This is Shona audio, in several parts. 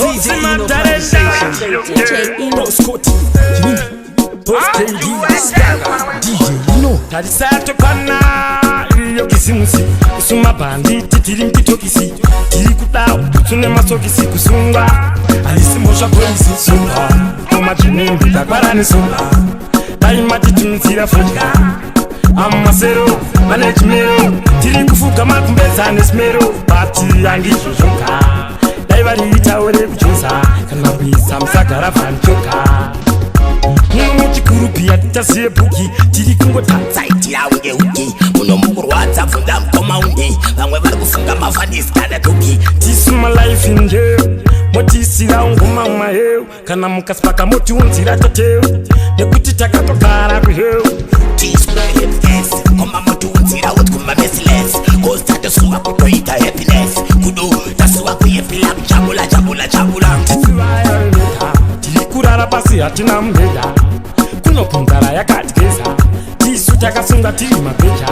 DJ Eno Party Station. DJ Eno. Boss Scotty, Boss KD, DJ Eno. Tarisatokwana iyo kisimusi, kusuma bhanditi tiri mchitokisi, tiri kudawo tune masokisi, kusungwa haisi mhosva polisi. Sumba koma chinimbi takwara nesumba, dai matitumidzira fodya amasero vane chimero, tiri kufuga makumbeza nesimero, bati handizvo zvoga, dai variitaure kujoza kana kuisa musagara vanchoka muno muchikurupi hatitasiye bhuki, tiri kungotadzaitira unge uki muno mukurwadza. Bvunza mukoma undi, vamwe vari kufunga mafanisi kana tuki. Tisu malife nje motisira ngoma maheu, kana mukasipaka motiunzira tateu, nekuti takatogara kuheu. Tiswerepes koma motiunzira utkumba mesiles, cause tatosuma kutoita happiness kudu tasuwa kuyepila kuchabula chabula chabula. Tiri kurara pasi, hatina mubhedha, kunopunzara yakatyeza, tisu takasunga tiri mabheja,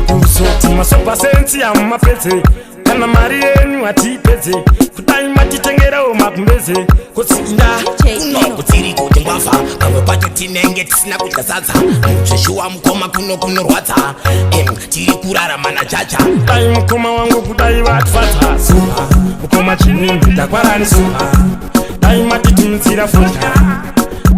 kuzoti masopa sensi amumapedze, kana mari yenyu hatiipedze, kudai matitengerawo magumbeze kotsinda. DJ Eno. Kuno kutsiri kuti mbavha, pamwe pacho tinenge tisina kudya sadza. Zveshuwa mukoma, kuno kunorwadza. Tiri kurarama najaja. Dai mukoma wangu kudai vatifadza, supa mukoma chinimbi takwarani supa, dai matitumidzira fodya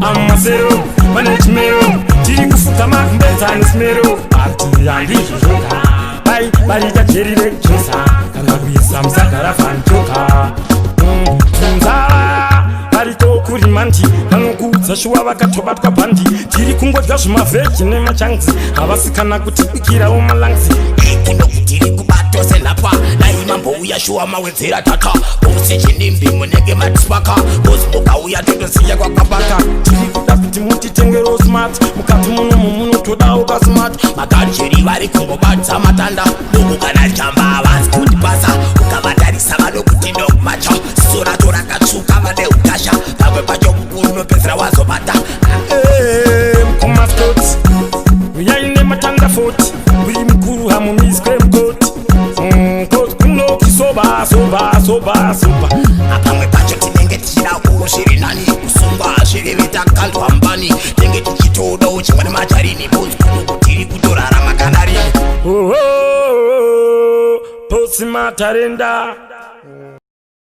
amasero vane chimero, tiri kufuka magumbeza nesimero, ati handizvo zvoga, dai variita jeri rekujoza kana kuisa musagara vanchoka. Bvunza variko kurimandi, vanokuudza shuwa vakatobatwa bhandi, tiri kungodya zvimavheji nemachanzi, havasi kana kutibikirawo malanzi. Kuno kutiri kubato senhapwa, dai mambouya shuwa mawedzera tata. Bosi chinimbi munenge matiswaka, cause mukauya totosiya kwakabaka. Tiri kuda kuti mutitengero smart, mukati munomu munotodawo kasmart. Makanjeri vari kungobata matanda duku, kana jamba havasi kutipasa, ukavatarisa vanokuti ndokumacha, ziso racho rakatsvuka, vane ukasha, pamwe pacho mukuru unopedzera wazobata. Mukoma Scott, uyai nematanda 40, uri mukuru hamumiswe mukoti. Koti kunokisoba soba soba soba. Pamwe pacho tinenge tichida zviri nani, kusungwa zvireve takandwa mbani, tinenge tichitodawo chimwe nemajarini, boss kuno tiri kutorarama kana rini. Oh, oh, oh, Bosi Matarenda.